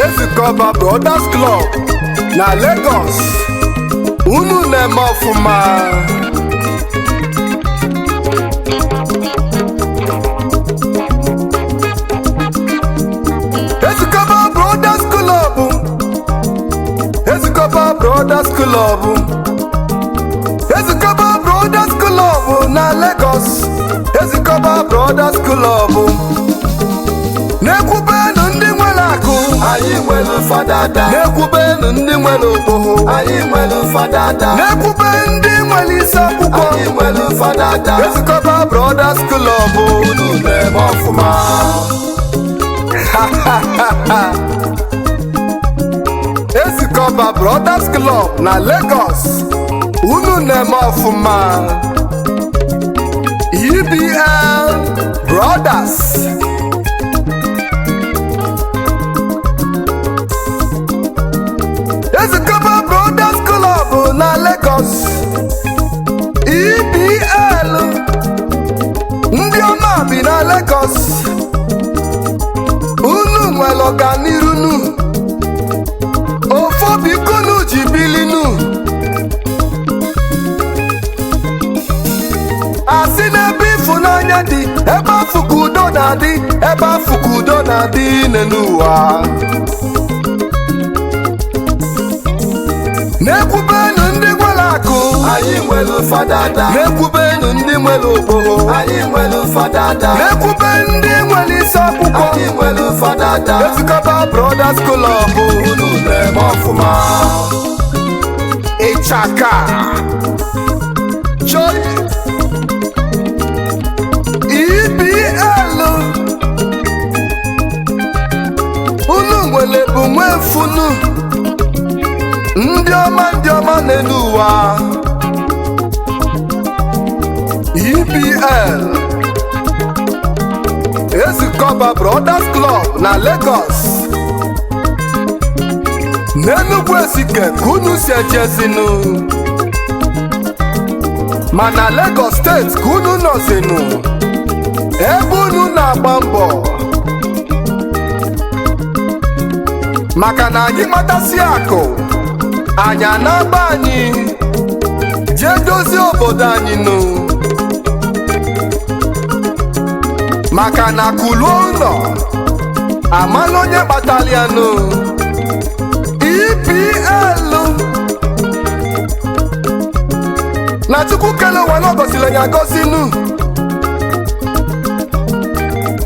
Ezikoba Brothers Club na Lagos, unu na-eme ọfụma. Ezikoba Brothers Club, Ezikoba Brothers Club, Ezikoba Brothers Club na Lagos, Ezikoba Brothers Club. Na-ekwubenu ndị nwere akụ, Anyị nwere fadada. Na-ekwubenu ndị nwere okpoho, Anyị nwere fadada. Na-ekwube ndị nwere isi akwụkwọ. Anyị nwere fadada. Ezikoba Brothers Club, Unu na-eme ọfụma. Ezikoba Brothers Club na Lagos, unu na-eme ọfụma. EBL Brothers, Ezikoba Brothers Club na Lagos, EBL, ndị ọma bi na Lagos, unu nwere ọganiru nu, ofu obi kunu ji bilinu. Asị n'ebe ịfụnanya dị, ebe afụ ka udo na-adị, ebe afụ ka udo na-adị n'ụwa. Na-ekwubenu ndị nwere akụ, Anyị nwere fadada. Na-ekwubenu ndị nwere okporo, Anyị nwere fadada. Na-ekwube ndị nwere isi akwụkwọ. Anyị nwere fadada. Ezikoba Brothers Club, Unu na-eme ọfụma. Ịchaka Joy EBL, unu nwere bụ nwefunu, ndị ọma, ndị ọma n'elu ụwa. EBL, Ezikoba Brothers Club na Lagos, n'Enugwu Ezike ka unu si ejezinu, ma na Lagos Steeti ka unu nọzinu, ebe unu na-agba mbọ maka na anyị matasị akụ anyị na-agba, anyị jee dozie obodo anyị nụ, maka na kuluo ụlọ amala onye kpatara ya nụ. EPL na Chukwu kele ụwa na ọgọziri anyị agọzinu,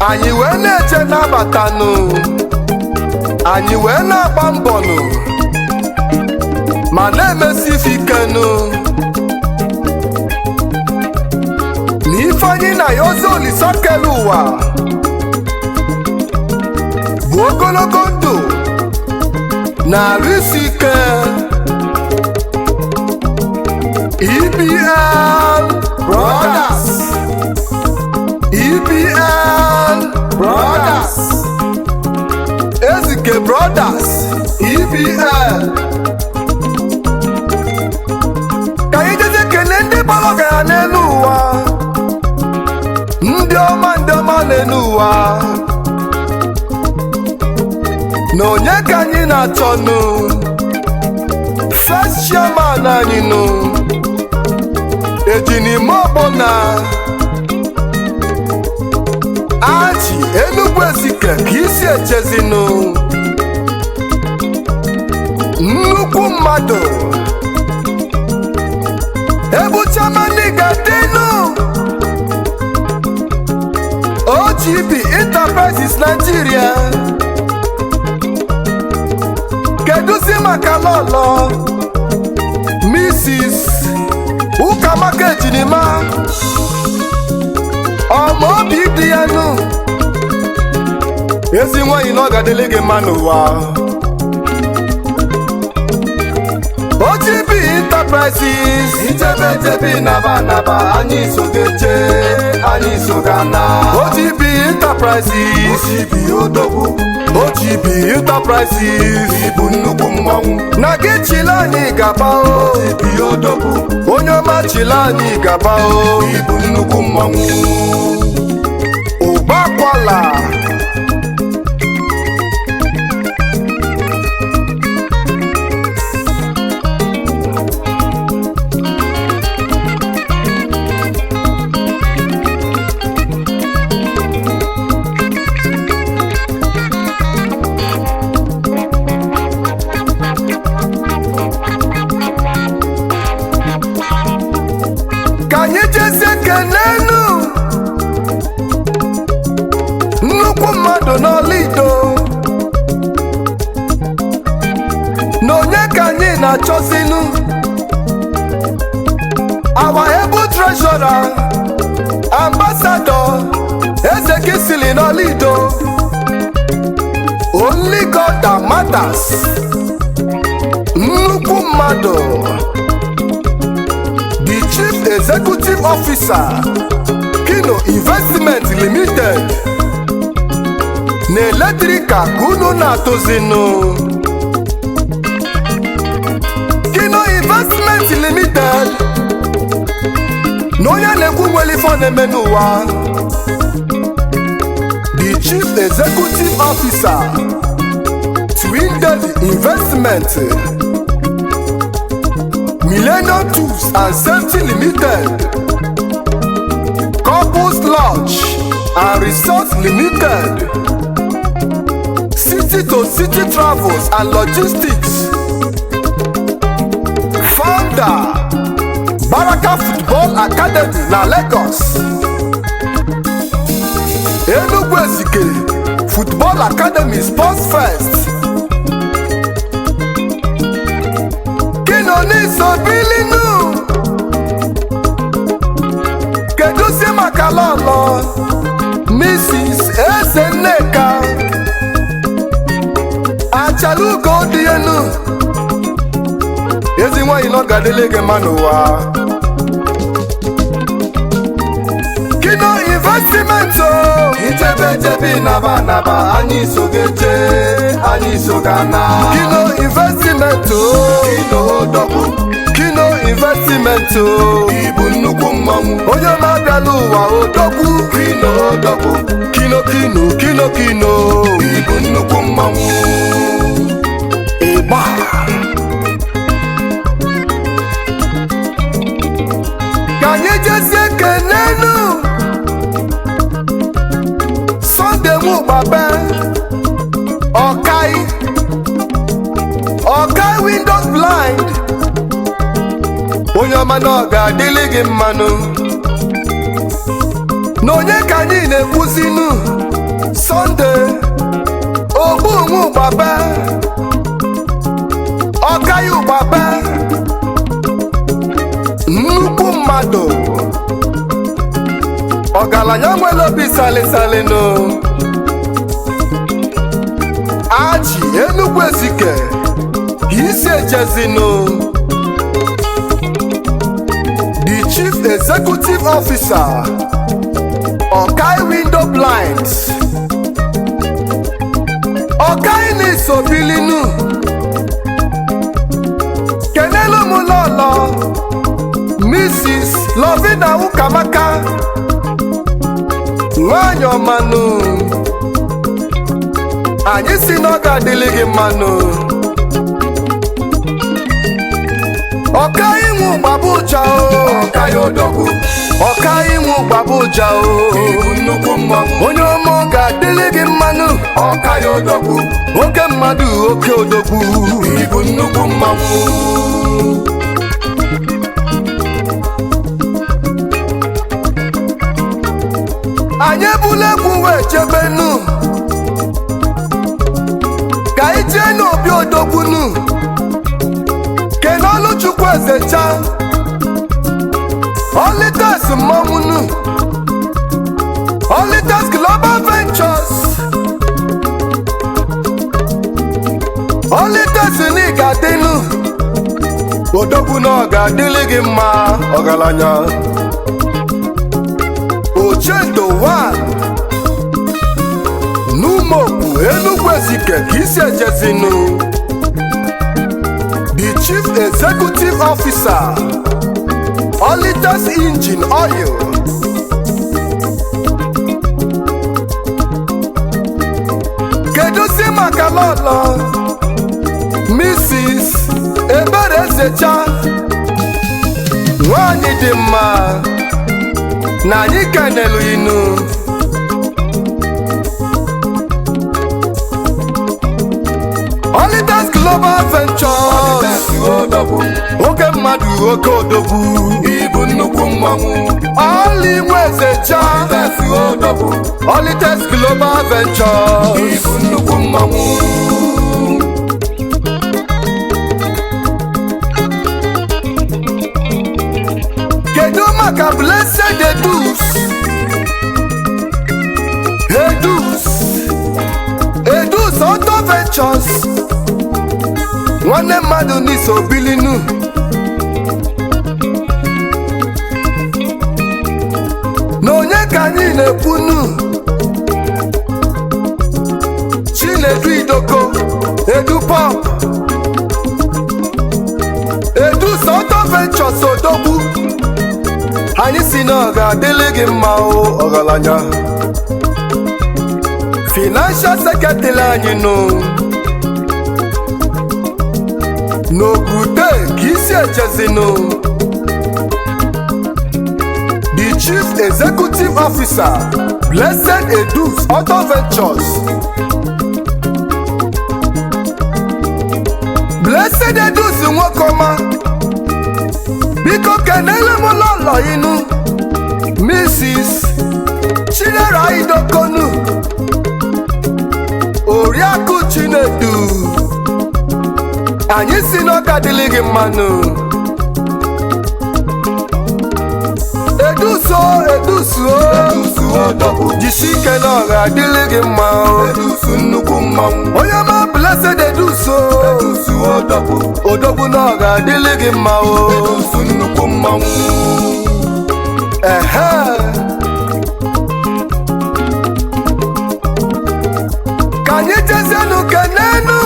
anyị wee na-eche n'abatanụ, anyị wee na-agba mbọ nụ ma na-emesi ife ikenu na ife anyị na ya ozi Olisa kele ụwa bụ ogologo ndụ na arụ isi ike. EBL Brothers, EBL Brothers, Ezike Brothers, EBL. Ka anyị jezie kelee ndị gbara ọgaranya n'elu ụwa, ndị ọma, ndị ọma n'elu ụwa. Na onye ka anyị na-achọnụ? First chairman anyị nụ, Ejinime Ọgbọna Achị, Enugwu Ezike ka isi echezinụ, nnukwu mmadụ ebuchamani ga-adịnụ. OGB Enterprises Nigeria. Kedụzi maka lọlọ Mrs. Ụkamaka Ejinima, ọma obi dị ya nụ, ezi nwanyị na ọ ga-adịlị gị mma n'ụwa. OGB Enterprises. Ijebe jebi naba naba, anyị so ga-eje, anyị so ga na. OGB Enterprises. OGB odogwu. OGB Enterprises. Ịbụ nnukwu mmọnwụ. Na gị chile anyị gaba o. OGB odogwu. Onye ọma chile anyị gaba o. Ịbụ nnukwu mmọnwụ. Ụbakwala. Ka anyị jezie kenenu nnukwu mmadụ n'Ọlaido. Na onye ka anyị na-achọzinu? Our able treasurer, Ambassador Eze Kisili n'Ọlaido. Only God that matters. Nnukwu mmadụ, the Chief Executive Officer, Kino Investment Limited. Na electrical ka unu na-atụzinu. Kino Investment Limited. Na onye na-ekwu nwere ife ọ na-eme n'ụwa. The Chief Executive Officer, Twin Delhi Investment, Millennium Tools and Safety Limited, Couples Lodge and Resort Limited, City to City Travels and Logistics, founder, Baraka Football Academy na Lagos, Enugu Ezike Football Academy Sports First. Kino n'isobilinu. Keduzi maka lọlọ Mrs. Eze Nneka Achalugo dị enu, ezi nwanyị nọ ga-adịlị gị mma n'ụwa. Kino Investment o. Ijebe jebi naba naba, anyị so ga-eje, anyị so ga na. Kino Investment o. Kino odogwu. Kino Investment o. Ịbụ nnukwu mmọnwụ. Onye ọma bịala ụwa, odogwu. Kino odogwu. Kino, Kino, Kino, Kino. Ịbụ nnukwu mmọnwụ. Ịgba. Ka anyị jezie kenenu Sunday Nwugbabe Ọkai, Ọkai Windows Blind. Onye ọma, na ọ ga-adịlị gị mmanụ. Na onye ka anyị na-ekwuzinu? Sunday Ogbu Nwugbabe Ọkai Ụgbabe, nnukwu mmadụ, ọgaranya nwere obi salịsalịnụ. Achị Enugwu Ezike ka isi ejezinu. The Chief Executive Officer, Ọkai Window Blinds. Ọkai na-isobilinu. Kenelu m lọlọ Mrs. Lovina Ukamaka, nwanyị ọmanụ. Anyị si na ọ ga-adịlị gị mmanụ. Ọka inwu gbaba ụja o. Ọka ya odogwu. Ọka inwu gbaba ụja o. Ịbụ nnukwu mmanwụ. Onye ọma, ọ ga-adịlị gị mmanụ. Ọka ya odogwu. Oke mmadụ, oke odogwu. Ịbụ nnukwu mmanwụ. Anyị ebula egwu wee chebenu ka anyị jee n'obi odogbunu kenolu Chukwu ezecha Olites mmọnwụnu, Olites Global Ventures. Olites n'ịgadinu. Odogwu na ọ ga-adịlị gị mma, ọgaranya. Ochendo 1 n'Umeokwu, Enugu Ezike ka isi ejezinu. The Chief Executive Officer, Olites Engine Oil. Keduzi maka lọlọ Mrs. Ebere Ezecha, nwanyị dị mma, na anyị kenelu inu. Olites Global Ventures. Odogwu. Oke mmadụ, oke odogwu. Ibu nnukwu mmanwụ. Ọlị Nwezecha. Olites odogwu. Olites Global Ventures. Ibu nnukwu mmanwụ. Kedu maka Blessed Edus? Edus, Edus Auto Ventures, nwanne mmadụ n'iso bilinu. Na onye ka anyị na-ekwunu? Chinedu Idoko, Edu Pop, Edus Auto Ventures, odogwu. Anyị si na ọ ga-adịlị gị mma o, ọgaranya. Financial secretary anyị nụ n'Okwute ka isi ejezinụ. The Chief Executive Officer, Blessed Edus Auto Ventures. Blessed Edus, nwokoma, biko kenele m lọlọ inu, Mrs. Chidera Idokonu, Oriakụ Chinedu. Anyị si n'ọka dịlị gị mmanụ. Eduso, edusuo. Edusu odogwu. Jisi ike na ọ ga-adịlị gị mma o. Edusu nnukwu mmanwụ. Onye ma, Blessed Eduso. Edusu odogwu. Odogwu, na ọ ga-adịlị gị mma o. Edusu nnukwu mmanwụ. Ehe, ka anyị jezienụ kenenu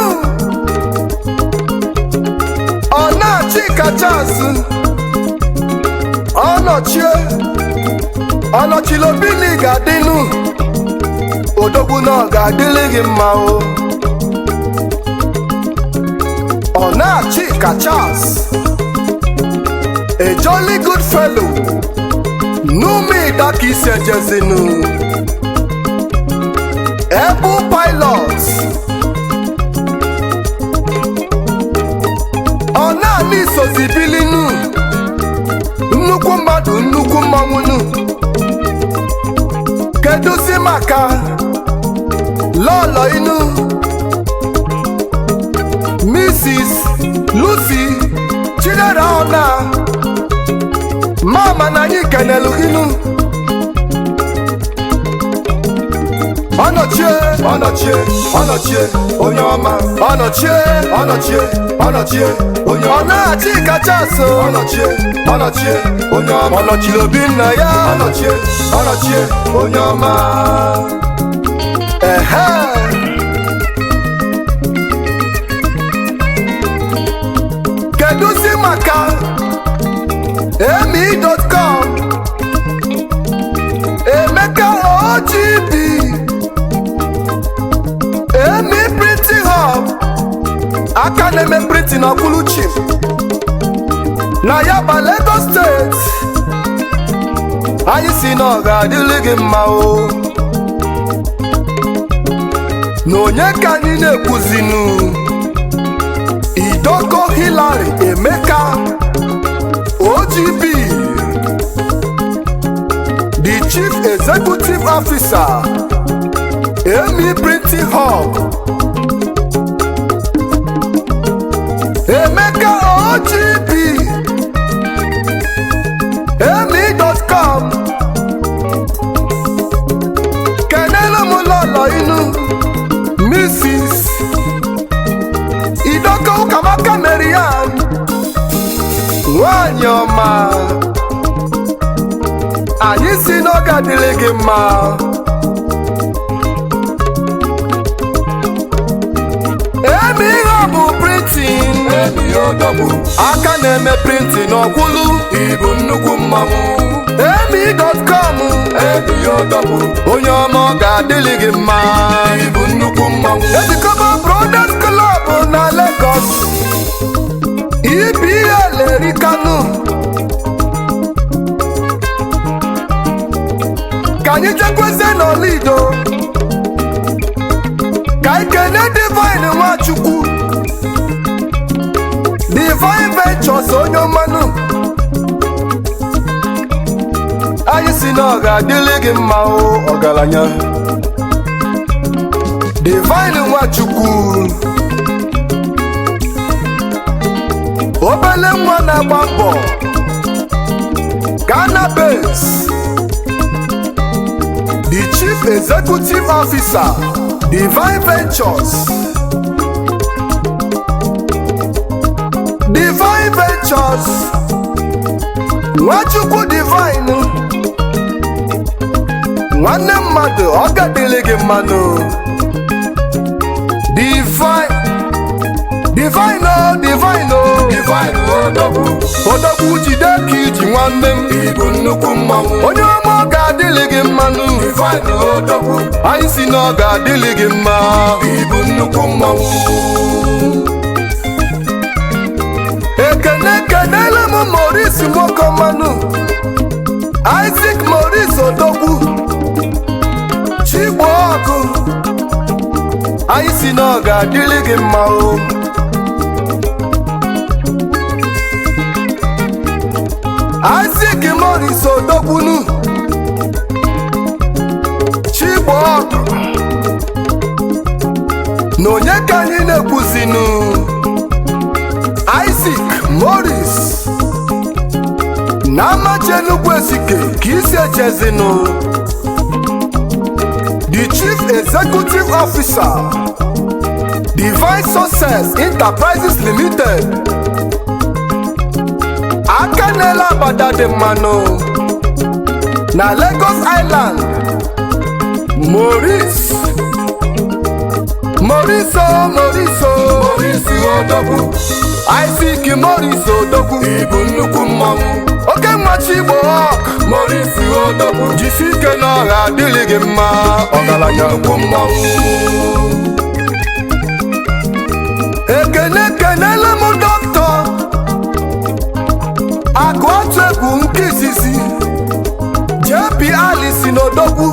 ọ na-achị kachasị ọnọchie ọnọchilobili ga-adịnụ. Odogwu, na ọ ga-adịlị gị mma o. Ọ na-achị ka Charles, a jolly good fellow, n'Ụmụida ka isi ejezinu. Able pilot. Ọ naanị isozi bilinu, nnukwu mmadụ, nnukwu mmanwụnụ. Kedụzi maka lọlọ inu, Mrs. Lucy Chidera Ọna, mama, na anyị kenelu inu. Ọnọchie. Ọnọchie, ọnọchie, onye ọma. Ọnọchie. Ọnọchie, ọnọchie, onye Ọ ọma. na-achị kacha so. Ọnọchie, ọnọchie, onye ọma. Ọnọchiri obi nna ya. Ọnọchie, ọnọchie, onye ọma. Ehe, kedụzi maka emi.com, Emeka OGB, Emi Printing Hub, aka na-eme printing ọkwuluchi na Yaba, Lagos Steeti? Anyị si na ọ ga-adịrị gị mma o. Na onye ka anyị na-ekwuzinu? Idoko Hillary Emeka OGB, the Chief Executive Officer, Emi Printing Hub. Emeka OGB, emi.com, kenelu m lọlọ inu, Mrs. Idoko Ụkamaka Marian. Nwanyị ọma, anyị si n'oge adịrị gị mma. Emi ihe bụ printing. Emi odogwu. Aka na-eme printing ọkwụlụ. Ịbụ nnukwu mmanwụ. Emi.com. Emi odogwu. Onye ọma, ọ ga-adịrị gị mma. Ịbụ nnukwu mmanwụ. Ejikọba Brothers Club na Lagos, EBL erikanu. Ka anyị jekwezie n'Olido ka anyị kene Divine Nwachukwu, Divine Ventures. Onye mmanụ, anyị si na ọ ga-adịrị gị mma o. Ọgaranya Divine Nwachukwu, obele nwa na-agba mbọ, Ghana base, the Chief Executive Officer, Divine Ventures. Divine Ventures, Nwachukwu Divine, nwanne mmadụ, ọ ga-adịrị gị mmanụ. Divine, Divine o, Divine o. Divine odogwu. Odogwu, jide ka iji, nwanne m. Ịbụ nnukwu mmanwụ. Onye ọma, ọ ga-adịrị gị mmanụ. Divine odogwu. Anyị si na ọ ga-adịrị gị mma. Ịbụ nnukwu mmanwụ. Ekene kenele m Maurice Nwokomanụ, Isaac Maurice Odogwu Chigbo ọkụ. Anyị si na ọ ga-adịrị gị mma o. Isaac Maurice Odogbunu Chigbo ọkụ. Na onye ka anyị na-ekwuzinu? Isaac Morris na Amachi, Enugwu Ezike ka isi echezinu, the Chief Executive Officer, Divine Success Enterprises Limited. Aka na-ele abada dị mmanụ na Lagos Island. Maurice, Maurice o, Maurice o. Maurice odogwu. Isaac Maurice Odogwu. Ịbụ nnukwu mmanwụ. Oke mmachi Igbo ọk. Maurice odogwu. Jisi ike na ọha adịghị gị mma, ọgaranya. Nnukwu mmanwụ. Ekene kenele m Dọkịta Akụ Atụ Egwu nke izizi, JP Ali si n'Odogwu.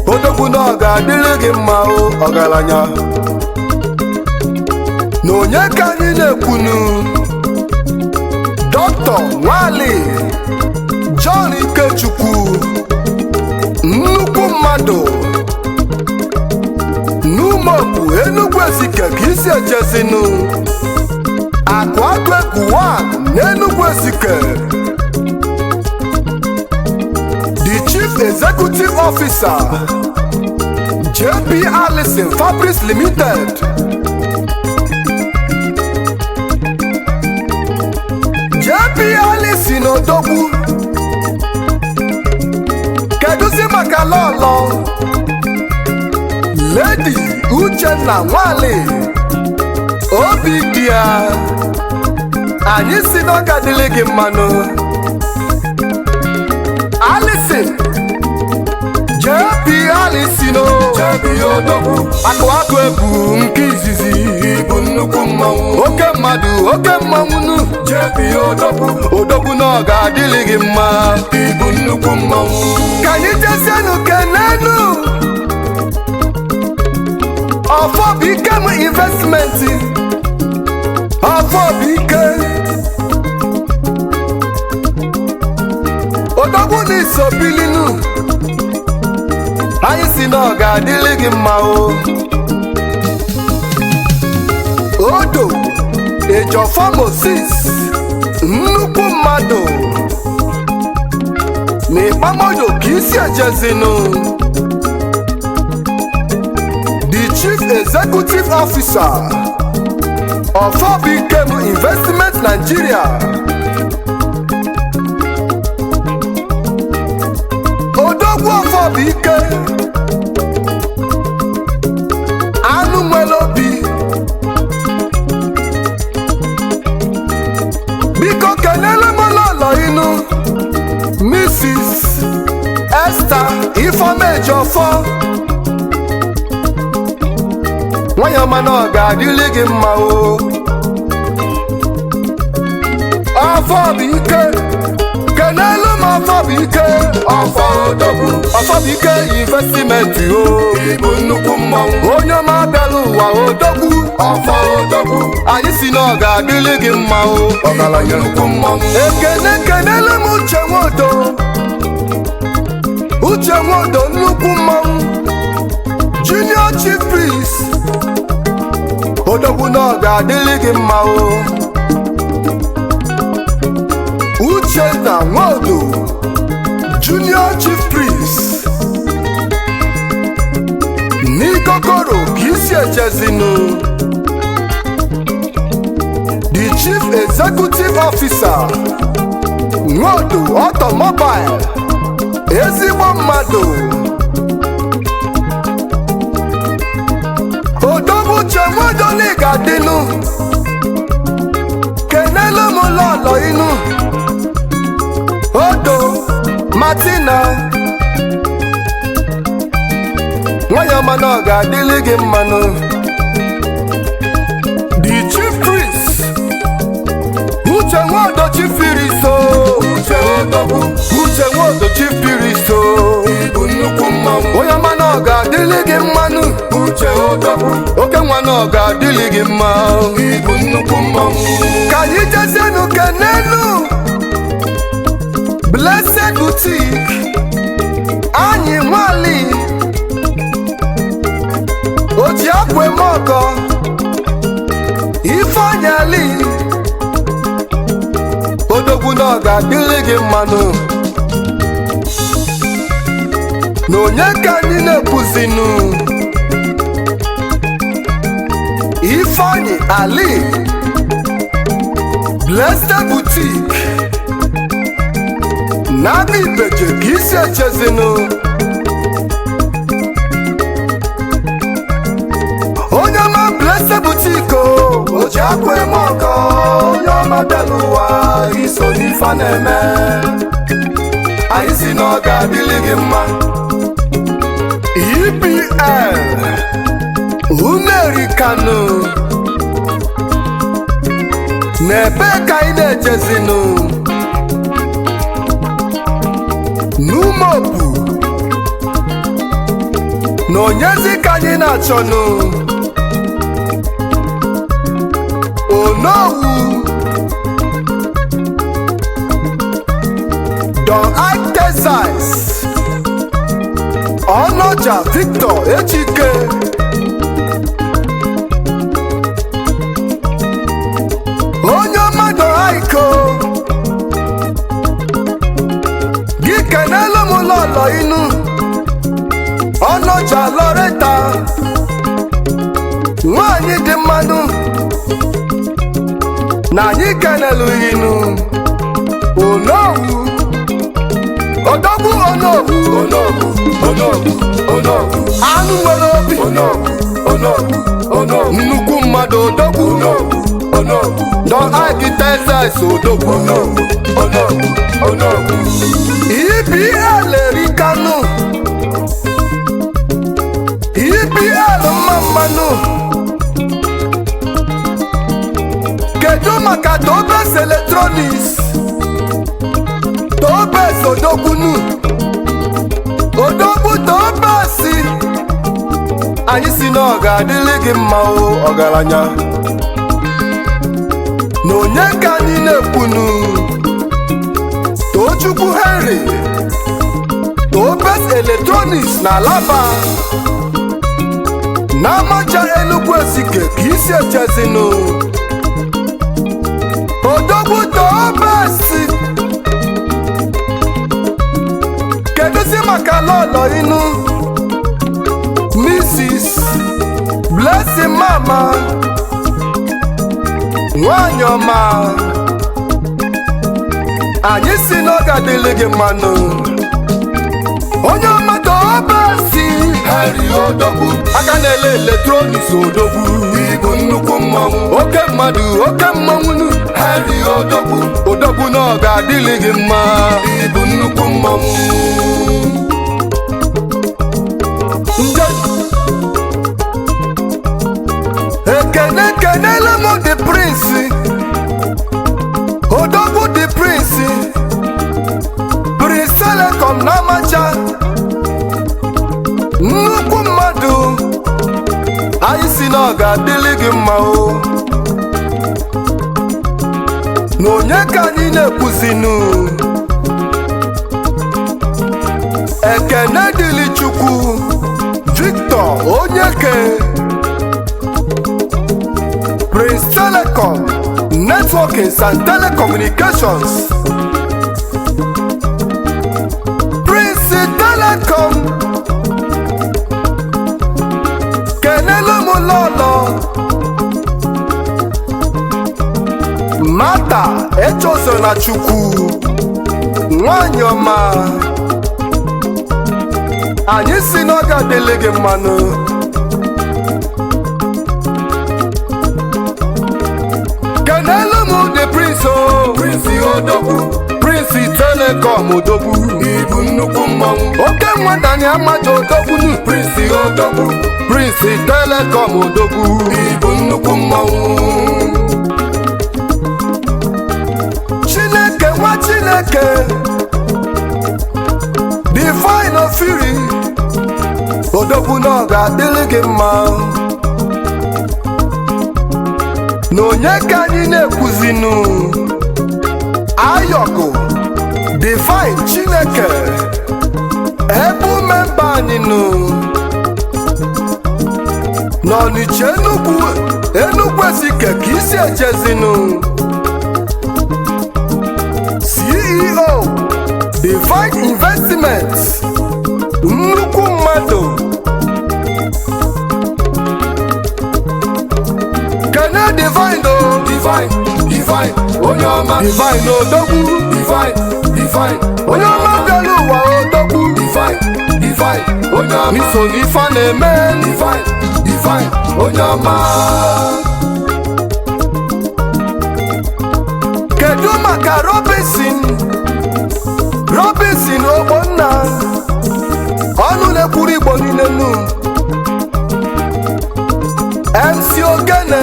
Odogwu, na ọ ga-adịrị gị mma o. Ọgaranya, na onye ka anyị na-ekwunu? Dọkịta Nwali John Ikechukwu, nnukwu mmadụ n'Umeopu, Enugwu Ezike ka isi echezinu, Akụ Atụ Egwu 1 n'Enugwu Ezike, the Chief Executive Officer, JP Allison Fabrics Limited. JP Allison Odogwu. Kedụzi maka lọlọ Lady Uchenna Nwali obi dị ya? Anyị si n'ọga dịrị gị mmanụ. Alison, JP Alison o. JP odogwu. Akụ akụ egwu nke izizi. Ịbụ nnukwu mmanwụ. Oke mmadụ, oke mmanwụ nu. JP odogwu. Odogwu, na ọ ga-adịrị gị mma. Ịbụ nnukwu mmanwụ. Ka anyị jezienụ kenenu Ọfọ bụ Ike m Investment. Ọfọ bụ Ike Odogwu na iso bilinu. Anyị si na ọ ga-adịrị gị mma o. Odo Ejọfọ Moses, nnukwu mmadụ na Ịkpamodo ka isi ejezinu, the Chief Executive Officer of Obikem Investment Nigeria. Odogwu ọfọ bụ ike. Anụ nwere obi. Biko kelele m lọlọ inu Mrs. Esther Ifeoma Ejiofor. Nwanyị ọma na ọ ga-adịrị gị mma o. Ọfọ bụ ike. Kelele m ọfọ bụ ike. Ọfọ odogwu. Ọfọ bụ ike investment o. Ịbụ nnukwu mmọnwụ. Onye ọma bịara ụwa, odogwu. Ọfọ odogwu. Anyị si na ọ ga-adịrị gị mma o. Ọgaranya, nnukwu mmọnwụ. Ekene, kenele m Uche Nwodo. Uche Nwodo, nnukwu mmanwụ, junior chief priest. Odogwu, na ọ ga-adịrị gị mma o. Uchenna Nwodo, junior chief priest n'Ikokoro ka isi echezinu, the chief executive officer, Nwodo Automobile. Ezigbo mmadụ. Odogwu Uche Nwodo n'ịga dịnụ. Kenelu m lọlọ inu Odo Martina. Nwanyị ọma na ọ ga-adịrị gị mmanụ. The chief priest, Uche Nwodo, chief priest o. Uche odogwu. Uche Nwodo, chief priest o. Ịbụ nnukwu mmanwụ. Onye ọma na ọ ga-adịrị gị mmanụ. Uche odogwu. Oke nwa na ọ ga-adịrị gị mma. Ịbụ nnukwu mmanwụ. Ka anyị jezienụ kenenu Blessed Boutique. Anyị nwali oji akwa eme ọgọ. Ifeanyị Ali, odogwu na ọ ga-adịrị gị mmanụ. Na onye ka anyị na-ekwuzinu? Ifeanyị Ali, Blessed Boutique na-abịa Ibeje ka isi echezinu. Onye ọma, Blessed Boutique o. O ji akwa eme ọkọ, onye ọma bịara ụwa, iso n'ife a na-eme. Anyị si na ọ ga-adịrị gị mma. EPL Umerikanu. N'ebe ka anyị na-echezinu? N'Umopu. Na onyezi ka anyị na-achọnụ? Onowu Don Ike Texas, Ọnọja Victor Echike. Onye mmadụ Ike gị, kenelu m lọlọ inu Ọnọja Loretta, nwanyị dị mmanụ. Na anyị kenelu inu Onowu, odogwu Onowu. Onowu, Onowu, Onowu. Anụ nwere obi. Onowu, Onowu, Onowu. Nnukwu mmadụ, odogwu. Onowu, Onowu. Don Ike Texas, odogwu. Onowu, Onowu, Onowu. EPL erikanu. EPL mma mmanụ. Kedu maka Tobes Electronics? Tobes odogbunu, odogwu Tobes. Anyị si na ọ ga-adịrị gị mma o, ọgaranya. Na onye ka anyị na-ekwunu? Tochukwu Henry, Tobes Electronics na Alaba na Amaja, Enugu Ezike ka isi echezinu. Odogwu Tobes. Kedụzi maka lọlọ inu Mrs. Blessing Mama, nwanyị ọma? Anyị si n'oge adịlị gị mmanụ. Onye ọma Tobasi Henry Odogwu. Aka na-ele electronics, odogwu. Ịbụ nnukwu mmanwụ. Oke mmadụ, oke mmanwụ nu. Henry Odogwu. Odogwu na ọ ga-adịlị gị mma. Ịbụ nnukwu mmanwụ. Nje ekene kenele m the prince, odogwu, the prince, Prince Telecom na Amacha, nnukwu mmadụ. Anyị si na ọ ga-adịlị gị mma o. Na onye ka anyị na-ekwuzinu? Ekene dịlị Chukwu, Victor Onyeke, Prince Telecom Networking and Telecommunications, Prince Telecom. Kenelu m lọlọ Mata Echozona Chukwu, nwanyị ọma. Anyị si na ọ ga-adịlị gị mmanụ. Kenelu m the prince o. Prince Odogwu. Prince Telecom, odogwu. Ịbụ nnukwu mmanwụ. Oke nwata na amaja, odogwu nu. Prince Odogwu. Prince Telecom, odogwu. Ịbụ nnukwu mmanwụ. Chineke nwa Chineke, Divine Ofiri, odogwu na ọ ga-adịrị gị mma. Na onye ka anyị na-ekwuzinu? Ayọkụ Divine Chineke, ebe member anyị nụ n'Ọnịcha, Enugwu, Enugwu Ezike ka isi ejezinu. CEO, Divine Investment, nnukwu mmadụ. Kene Divine o. Divine, Divine, onye ọma. Divine odogwu. Divine, Divine, onye ọma bịara ụwa, odogwu. Divine, Divine, onye ọma. N'iso n'ife a na-eme. Divine, Divine, onye ọma. Kedu maka Robinson, Robinson Ogbonna, ọnụ na-ekwuru Igbo niile nu, MC Ogene?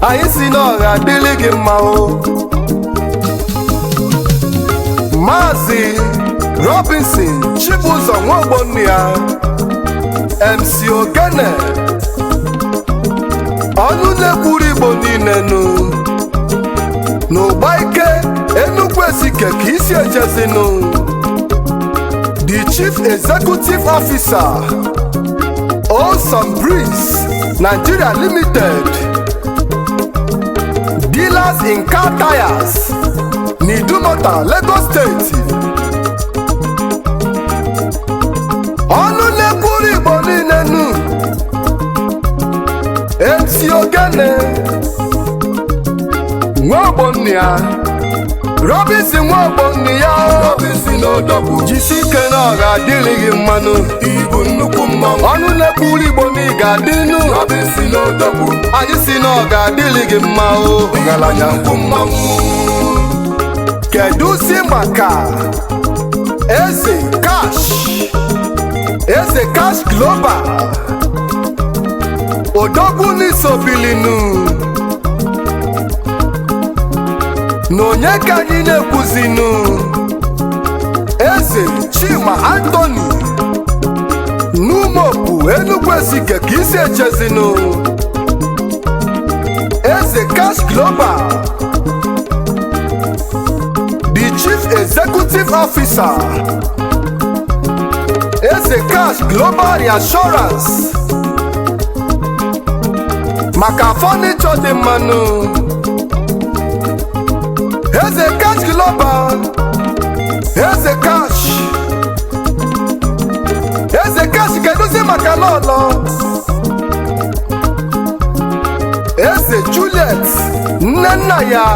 Anyị si na ọ ga-adịrị gị mma o. Maazị Robinson Chibụzọ Nwaogbonna ya, MC Ogene, ọnụ na-ekwuru Igbo niile nu n'ụgba ike, Enugwu Ezike ka isi ejezinu. The Chief Executive Officer, Olson Breeze Nigeria Limited, dealers in car tires, n'Idumota, Lagos State. Ọnụ na-ekwuru Igbo niile nu, MC Ogene Nwaogbonna, Robinson Nwaogbonna ya. Robinson Odogwu. Jisi ike na ọ ga-adịrị gị mmanụ. Ịbụ nnukwu mmanwụ. Ọnụ na-ekwuru Igbo na ị ga-adịnụ. Robinson Odogwu. Anyị si na ọ ga-adịrị gị mma o, ọgaranya. Nnukwu mmanwụ. Kedu si maka Eze Cash, Eze Cash Global, odogwu n'isobilinu? Na onye ka anyị na-ekwuzinu? Eze Chima Anthony n'Umopu, Enugwu Ezike ka isi echezinu. Eze Cash Global, the Chief Executive Officer, Eze Cash Global Reassurance, maka furniture dị mmanụ. Eze Cash Global, Eze Cash, Eze Cash. Kedụzi maka lọlọ Eze Juliet nne nna ya,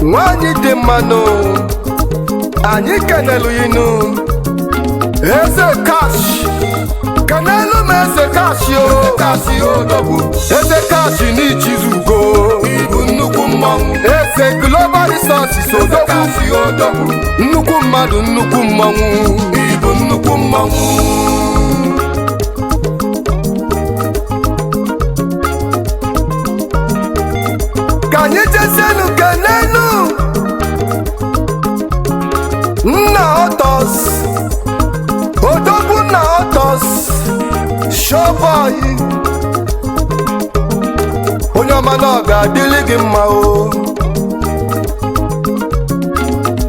nwanyị dị mmanụ? Anyị kenelu inu Eze Cash. Kenelu m Eze Cash o. Cash odogwu. Eze Cash n'ichizugo. Ibu nnukwu mmanwụ. Eze Global Resources odogwu. Cash odogwu. Nnukwu mmadụ, nnukwu mmanwụ. Ibu nnukwu mmanwụ. Ka anyị jezienu kenenu Nna Otos, odogwu Nna Otos Showboy, onye ọma na ọ ga-adịrị gị mma o.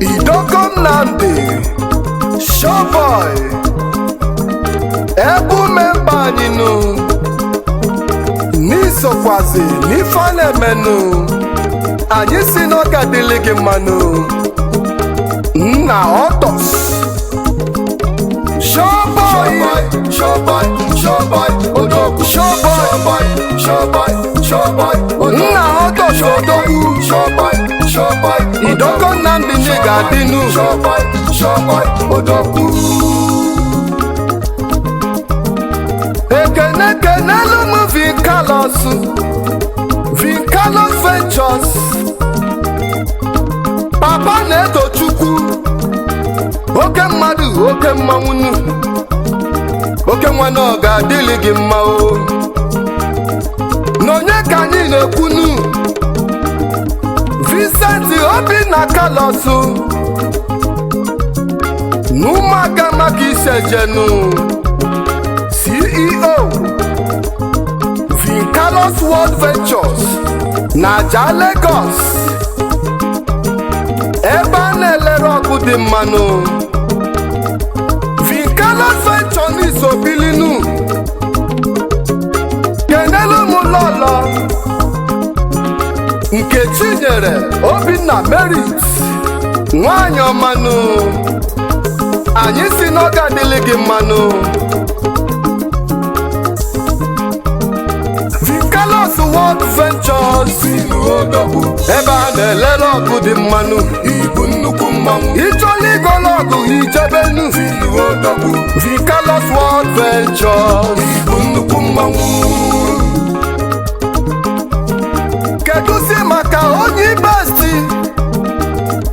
Idoko Nnamdi Showboy, ebu memba anyị nụ n'isokwazi n'ife a na-emenụ. Anyị si na ọ ga-adịrị gị mmanụ, Nna Otos Showboy. Showboy, Showboy, odogwu. Showboy. Showboy, Showboy, odogwu. Nna Otos odogwu. Showboy, Showboy, Idoko Nnamdi ndị ga-adịnụ. Showboy, Showboy, odogwu. Ekene kenelu m Vincalos, Vincalos Ventures, papa na-eto Chukwu, oke mmadụ, oke mmanwụ nu, oke nwa na ọ ga-adịrị gị mma o. Na onye ka anyị na-ekwunu? Vincent Obinna Carlos na ụmụaka maka isejenu, CEO Vincalos World Ventures na Aja Lagos, ebe a na-elere ọgụ dị mmanụ. Vincalos Ventures n'isobilinu. Kenelu m lọlọ Nkechi nyere Obinna Merit, nwanyị ọmanụ. Anyị si na ọ ga-adịlị gị mmanụ. Vincalos World Ventures, Odogwu. ebe a na-elere ọgụ dị mmanụ. Ibu nnukwu mmanwụ. Ịchọla igolo ọgụ, ijebenu Odogwu. Vincalos World Ventures. Ibu nnukwu mmanwụ. Kedụzi maka onye best,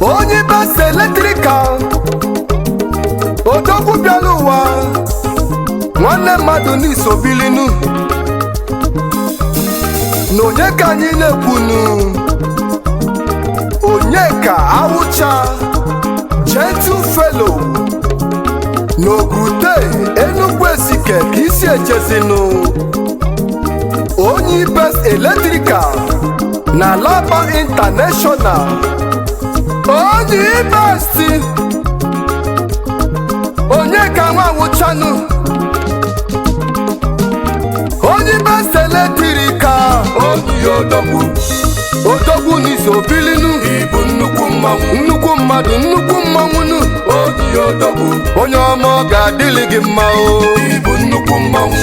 onye best electrical, odogwu bịara ụwa, nwanne mmadụ n'isobilinu? Na onye ka anyị na-ekwunu? Onye ka Awụcha, gentle fellow, n'Ogrute Enugu Ezike ka isi echezinu, onye best electrical na Laba International, onye best. Onye ka nwa nwụchanụ, onye best electrical. Onye odogwu. Odogwu n'isobilinu. Ibu nnukwu mmanwụ. Nnukwu mmadụ, nnukwu mmanwụnụ. Onye odogwu. Onye ọma, ọ ga-adịlị gị mma o. Ibu nnukwu mmanwụ.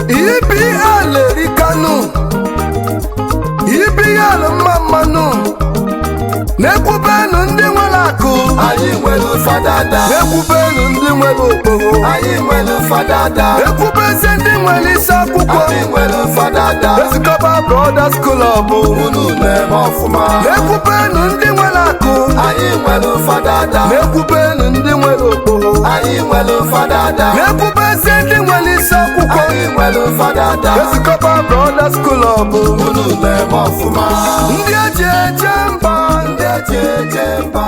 EBL erikanu, EBL mma mmanụ. Na-ekwubenu ndị nwere akụ. Anyị nwere fadada. Na-ekwubenu ndị nwere okporo. Anyị nwere fadada. Ekwubezi ndị nwere isi akwụkwọ. Anyị nwere fadada. Ezikọba Brothers Club. Unu na-eme ọfụma. Na-ekwubenu ndị nwere akụ. Anyị nwere fadada. Na-ekwubenu ndị nwere okporo. Anyị nwere fadada. Na-ekwubezi ndị nwere isi akwụkwọ. Anyị nwere fadada. Ezikọba Brothers Club. Unu na-eme ọfụma. Ndị eji eje mba. Ndị eji eje mba.